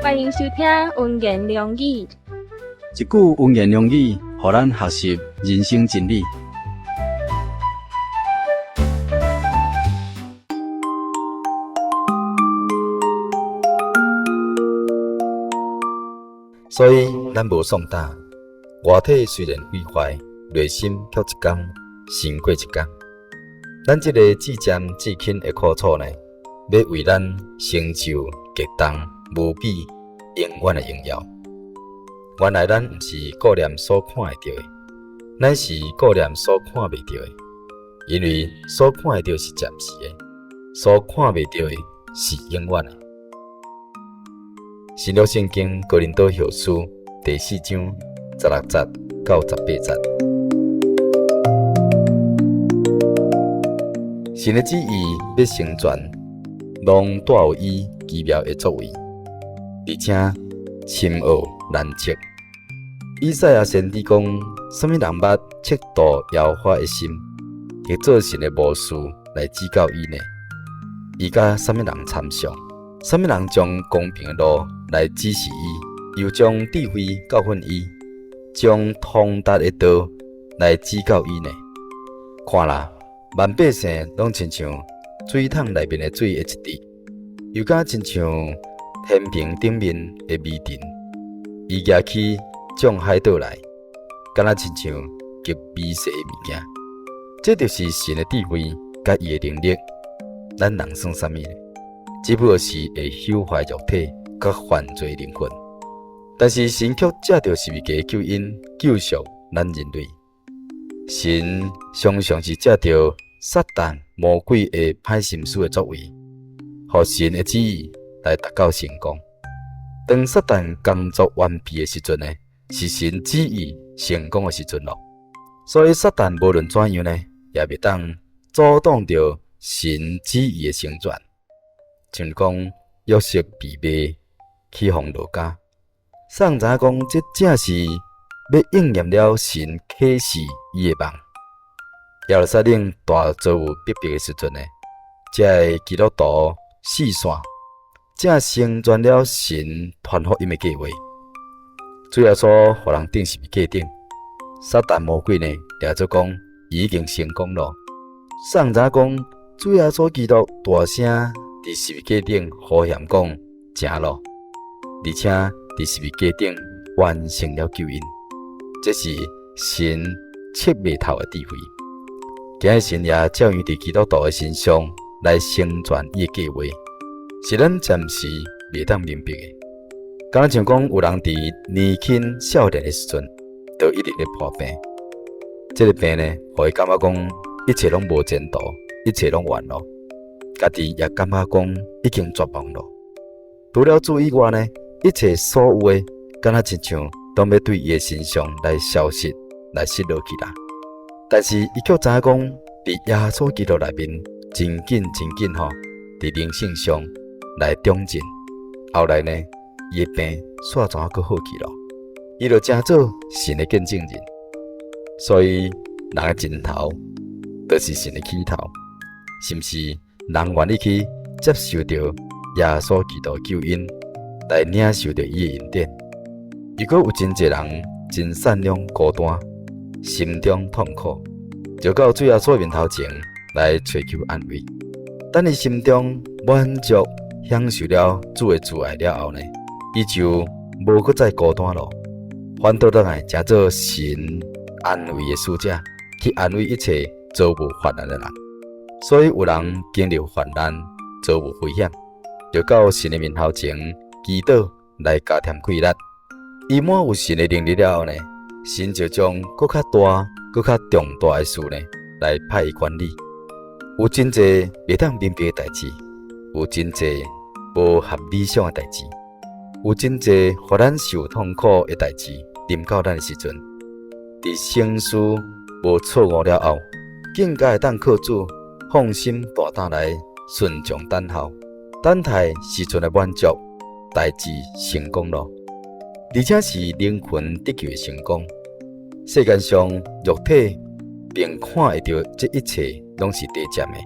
歡迎收聽溫言良語。一句溫言良語，予咱學習人生真理。所以，咱無喪膽。外體雖然毀壞，內心卻一工勝過一工。咱這个至暫至輕的苦楚呢，欲為咱成就極重無比永遠的榮耀。原來咱毋是顧念所看會著的，乃是顧念所看袂著的。因為所看會著是暫時的，所看袂著的是永遠的。新約聖經哥林多後書第四章16節到18節。神的旨意欲成全，攏帶有伊奇妙的作為，而且深奧難測。以賽亞先知講：啥物人捌測度耶和華的心，或做神的謀士來指教伊呢？伊佮啥物人參詳？啥物人將公平的路來指示伊？又將智慧教訓伊，將通達的道來指教伊呢？看啦！萬百姓攏親像水桶內面的水的一滴，又敢親像天平頂面的微塵。伊舉起眾海島來，敢若親像極微細的物件。這就是神的智慧佮伊的能力。咱人算啥物呢？只不過是會朽壞肉體佮犯罪靈魂。但是神卻藉著十字架救恩救贖咱人類。神常常是藉著撒旦魔鬼的歹心思的作為，予神的旨意來達到成功。當撒旦工作完畢的時陣呢，是神旨意成功的時陣囉。所以撒旦無論怎樣呢，也袂當阻擋著神旨意的成全。像講約瑟被賣去予路加，啥人知影講這正是欲應驗了神啟示伊的夢。耶路撒冷大遭遇逼迫的時陣呢，這个基督徒四散，正成全了神傳福音的計劃。主耶穌予人釘十字架頂，撒旦魔鬼呢，掠做講伊已經成功囉。啥人知影講主耶穌基督大聲佇十字架頂呼喊講成囉，而且佇十字架頂完成了救恩。這是神測袂透的智慧。今日神也照樣佇基督徒的身上來成全伊的計劃，是咱暫時袂當明白的。敢若像講有人佇年輕少年的時陣，就一直咧破病，這个病呢，予伊感覺講一切攏無前途，一切攏完囉，家己也感覺講已經絕望囉。除了主以外呢，一切所有的，敢若親像攏欲對伊的身上來消失，來失落去啦。但是伊卻知影講，佇耶穌基督內面，真緊真緊吼，佇靈性上來長進。後來呢，伊的病煞怎閣好去囉？伊就成做神的見證人。所以人的盡頭，就是神的起頭，是毋是？人願意去接受著耶穌基督救恩，來領受著伊的恩典。如果有真濟人真善良、孤單，心中痛苦，就到主耶穌面頭前來揣求安慰。等伊心中滿足享受了主的慈愛了後呢，伊就無閣再孤單咯，反倒轉來成做神安慰的使者，去安慰一切遭遇患難的人。所以有人經歷患難、遭遇危險，就到神的面頭前祈禱來加添氣力。伊滿有神的能力了後呢，神就將閣較大、閣較重大的事呢來派伊管理。有真濟袂當明白的代誌，有真濟無合理想的代誌，有真濟予咱受痛苦的代誌臨到咱的時陣，佇省思無錯誤了後，更加會當靠主放心大膽來順從等候，等待時陣的滿足，代誌成功囉。而且是靈魂得救的成功。世間上肉體並看會著這一切攏是短暫的，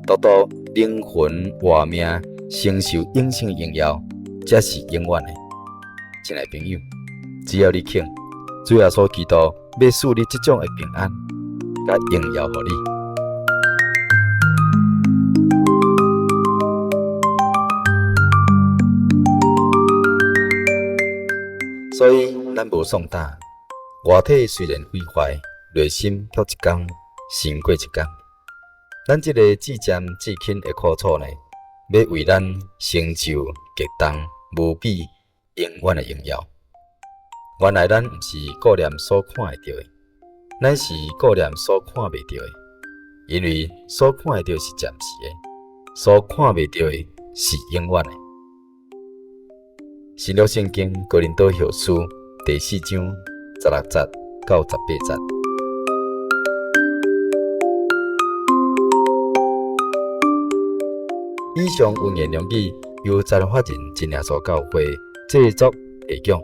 獨獨靈魂活命承受永生榮耀，才是永遠的。親愛朋友，只要你肯，主耶穌基督欲賜你這種的平安，佮榮耀予你。所以，咱無喪膽，外體雖然毀壞，內心卻一工勝過一工。咱這个至暫至輕的苦楚呢，欲為咱成就極重無比永遠的榮耀。原來咱毋是顧念所看會著的，咱是顧念所看袂著的，因為所看會著是暫時的，所看袂著的是永遠的。新約聖經哥林多後書第四章16節到18節。以上溫言良語由台灣法人真耶穌教會製作提供，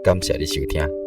感謝你收聽。